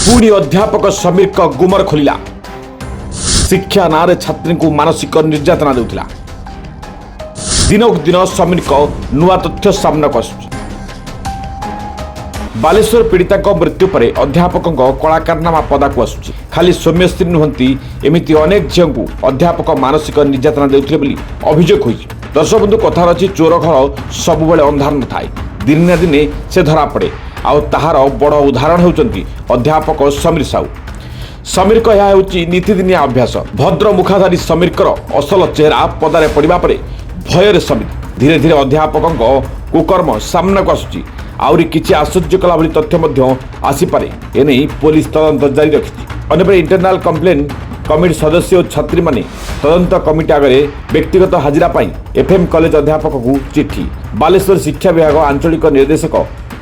ପୁଣି ଅଧ୍ୟାପକ ସମୀରଙ୍କ ଗୁମର ଖୋଲିଲା। ଶିକ୍ଷା ନାଁରେ ଛାତ୍ରୀଙ୍କୁ ମାନସିକ ନିର୍ଯାତନା ଦେଉଥିଲା। ଦିନକୁ ଦିନ ସମୀରଙ୍କ ନୂଆ ତଥ୍ୟ ସାମ୍ନାକୁ ଆସୁଛି। ବାଲେଶ୍ୱର ପୀଡ଼ିତାଙ୍କ ମୃତ୍ୟୁ ପରେ ଅଧ୍ୟାପକଙ୍କ କଳାକାରନାମା ପଦାକୁ ଆସୁଛି। ଖାଲି ସୌମ୍ୟଶ୍ରୀ ନୁହନ୍ତି, ଏମିତି ଅନେକ ଝିଅଙ୍କୁ ଅଧ୍ୟାପକ ମାନସିକ ନିର୍ଯାତନା ଦେଉଥିଲେ ବୋଲି ଅଭିଯୋଗ ହୋଇଛି। ଦର୍ଶକ ବନ୍ଧୁ, କଥାରେ ଅଛି, ଚୋର ଘର ସବୁବେଳେ ଅନ୍ଧାର ନଥାଏ, ଦିନେ ନା ଦିନେ ସେ ଧରା ପଡ଼େ। ଆଉ ତାହାର ବଡ଼ ଉଦାହରଣ ହେଉଛନ୍ତି ଅଧ୍ୟାପକ ସମୀର ସାହୁ। ସମୀରଙ୍କ ଏହା ହେଉଛି ନିତିଦିନିଆ ଅଭ୍ୟାସ। ଭଦ୍ର ମୁଖାଧାରୀ ସମୀରଙ୍କର ଅସଲ ଚେହେରା ପଦାରେ ପଡ଼ିବା ପରେ ଭୟରେ ସମୀର। ଧୀରେ ଧୀରେ ଅଧ୍ୟାପକଙ୍କ କୁକର୍ମ ସାମ୍ନାକୁ ଆସୁଛି। ଆହୁରି କିଛି ଆଶ୍ଚର୍ଯ୍ୟ କଲା ଭଳି ତଥ୍ୟ ମଧ୍ୟ ଆସିପାରେ। ଏନେଇ ପୋଲିସ ତଦନ୍ତ ଜାରି ରଖିଛି। ଅନ୍ୟପଟେ ଇଣ୍ଟରନାଲ କମ୍ପ୍ଲେନ୍ କମିଟି ସଦସ୍ୟ ଓ ଛାତ୍ରୀମାନେ ତଦନ୍ତ କମିଟି ଆଗରେ ବ୍ୟକ୍ତିଗତ ହାଜିରା ପାଇଁ ଏଫ୍ଏମ୍ କଲେଜ ଅଧ୍ୟାପକଙ୍କୁ ଚିଠି। ବାଲେଶ୍ୱର ଶିକ୍ଷା ବିଭାଗ ଆଞ୍ଚଳିକ ନିର୍ଦ୍ଦେଶକ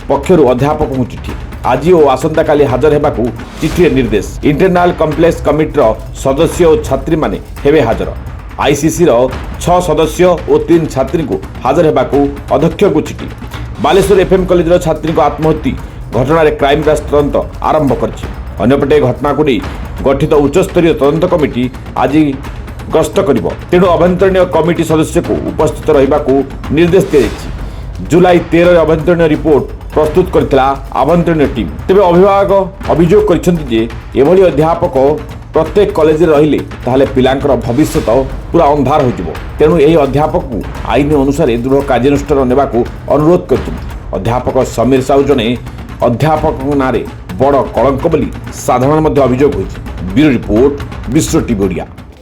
ପକ୍ଷରୁ ଅଧ୍ୟାପକଙ୍କୁ ଚିଠି। ଆଜି ଓ ଆସନ୍ତାକାଲି ହାଜର ହେବାକୁ ଚିଠିରେ ନିର୍ଦ୍ଦେଶ। ଇଣ୍ଟରନାଲ କମ୍ପ୍ଲେନ୍ସ କମିଟିର ସଦସ୍ୟ ଓ ଛାତ୍ରୀମାନେ ହେବେ ହାଜର। ଆଇସିସିର ଛଅ ସଦସ୍ୟ ଓ ତିନି ଛାତ୍ରୀଙ୍କୁ ହାଜର ହେବାକୁ ଅଧ୍ୟକ୍ଷଙ୍କୁ ଚିଠି। ବାଲେଶ୍ୱର ଏଫ୍ଏମ୍ କଲେଜର ଛାତ୍ରୀଙ୍କ ଆତ୍ମହତ୍ୟା ଘଟଣାରେ କ୍ରାଇମବ୍ରାଞ୍ଚ ତଦନ୍ତ ଆରମ୍ଭ କରିଛି। ଅନ୍ୟପଟେ ଘଟଣାକୁ ନେଇ ଗଠିତ ଉଚ୍ଚସ୍ତରୀୟ ତଦନ୍ତ କମିଟି ଆଜି ଗସ୍ତ କରିବ। ତେଣୁ ଆଭ୍ୟନ୍ତରୀଣ କମିଟି ସଦସ୍ୟକୁ ଉପସ୍ଥିତ ରହିବାକୁ ନିର୍ଦ୍ଦେଶ ଦିଆଯାଇଛି। ଜୁଲାଇ 13ରେ ଆଭ୍ୟନ୍ତରୀଣ ରିପୋର୍ଟ ପ୍ରସ୍ତୁତ କରିଥିଲା ଆଭ୍ୟନ୍ତରୀଣ ଟିମ୍। ତେବେ ଅଭିଭାବକ ଅଭିଯୋଗ କରିଛନ୍ତି ଯେ ଏଭଳି ଅଧ୍ୟାପକ ପ୍ରତ୍ୟେକ କଲେଜରେ ରହିଲେ ତାହେଲେ ପିଲାଙ୍କର ଭବିଷ୍ୟତ ପୁରା ଅନ୍ଧାର ହୋଇଯିବ। ତେଣୁ ଏହି ଅଧ୍ୟାପକକୁ ଆଇନ ଅନୁସାରେ ଦୃଢ଼ କାର୍ଯ୍ୟାନୁଷ୍ଠାନ ନେବାକୁ ଅନୁରୋଧ କରିଛନ୍ତି। ଅଧ୍ୟାପକ ସମୀର ସାହୁ ଜଣେ ଅଧ୍ୟାପକଙ୍କ ନାଁରେ ବଡ଼ କଳଙ୍କ ବୋଲି ସାଧାରଣ ମଧ୍ୟ ଅଭିଯୋଗ ହୋଇଛି। ବ୍ୟୁରୋ ରିପୋର୍ଟ, ବିଶ୍ୱ ଟିଭି ଓଡ଼ିଆ।